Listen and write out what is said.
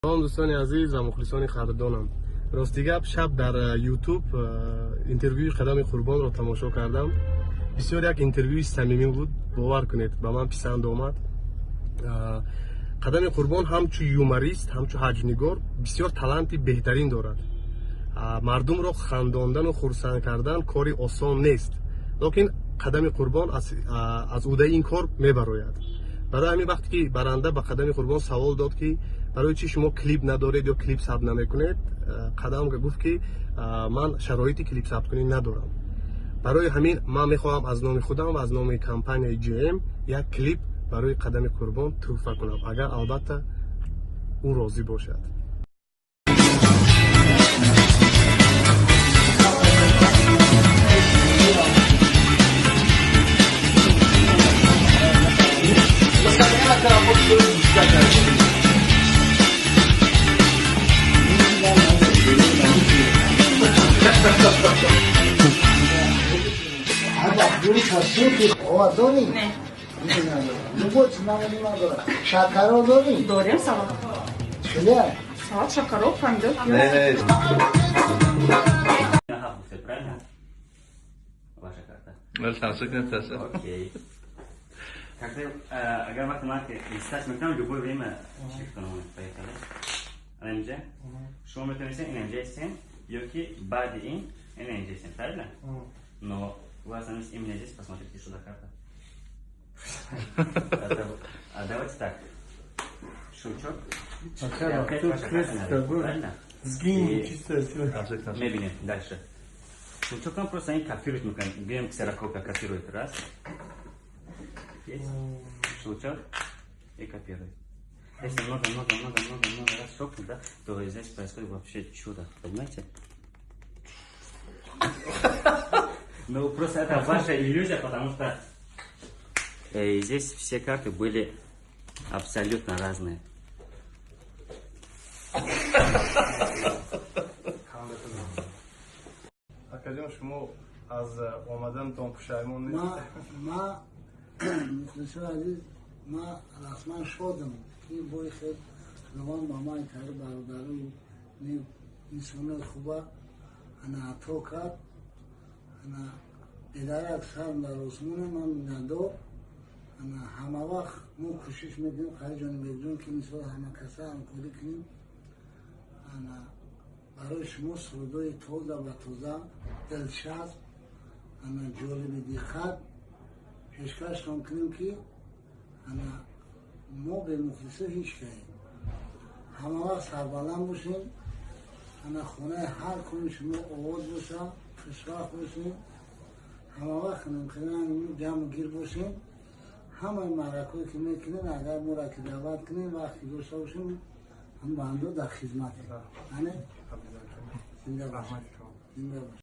Салом, дӯстони азиз ва мухлисони қадрдонам. Рости гап, шаб дар Ютуб интервюи Қадами Қурбонро тамошо кардам. Бисёр як интервюи самимӣ буд, бовар кунед, ба ман писанд омад. Қадами Қурбон ҳамчу юморист, ҳамчу ҳаҷвнигор бисёр таланти беҳтарин дорад. Мардумро хандондану хурсанд кардан кори осон нест, лекин Қадами Қурбон аз уҳдаи ин кор мебарояд. Барои ҳамин вақте ки баранда ба Қадами Қурбон савол дод, ки барои чӣ шумо клип надоред ё клип сабт намекунед, Қадам гуфт, ки ман шароити клип сабткунӣ надорам. Барои ҳамин ман мехоҳам аз номи худам ва аз номи компанияи GM як клип барои Қадами Қурбон тӯҳфа кунам, агар албатта ӯ розӣ бошад. Дорӣ? Шакаро дорӣ? Дорем, салат. Чия? Салат, шакаро, помидор, пиёз. Правильно? Ваша карта. Окей. Когда, агар вақти ман листать мекунам, любое время чек кунам. Поехали. Ана инҷа. Шумо метавонистед ин инҷа истен, ё ки баъди ин инҷа истен, правильно? Но вы остановитесь именно здесь, посмотрите, что за карта. А давайте так. Щелчок. Правильно? Сгинь, чистая сила. Мебинем дальше. Щелчок нам просто они копируют, мы берем ксерокопия, копирует. Раз. Есть. Щелчок и копирует. Если много, много, много, много, много раз щелкнуть, да, то здесь происходит вообще чудо. Понимаете? Ну, просто это ваша иллюзия, потому что здесь все карты были абсолютно разные. Акаҷон, шумо аз омаданатон пушаймон нест? Ма, мухлисои азиз, ма расман шодам, ки бои хел Худованд ба ман кард бародару инсонои хуба ана ато кард. Ана бедарак сарм дар осмоне, ман миннатдор. Ана ҳама вақт мо кӯшиш мекунем, Хайри ҷони бекҷон, ки мисол ҳама каса ҳамкорӣ кунем. Ана барои шумо сурудҳои тоза ва тоза, дилчасп, ана ҷолиби диққат пешкаштон кунем, ки ана мо бемухлисо ҳеҷ каем. Ҳама вақт сарбаланд бошем, ана хонаи ҳар куни шумо обод боша, хушбахт бошем, ҳама вақт ҷамъу гир бошем. Ҳамаи маъракое ки мекунем, агар моро ки даъват кунем, вақт ки дошта бошем, ҳам бандо дар хизматем. Ане? Зинда бошед. Зинда бошед.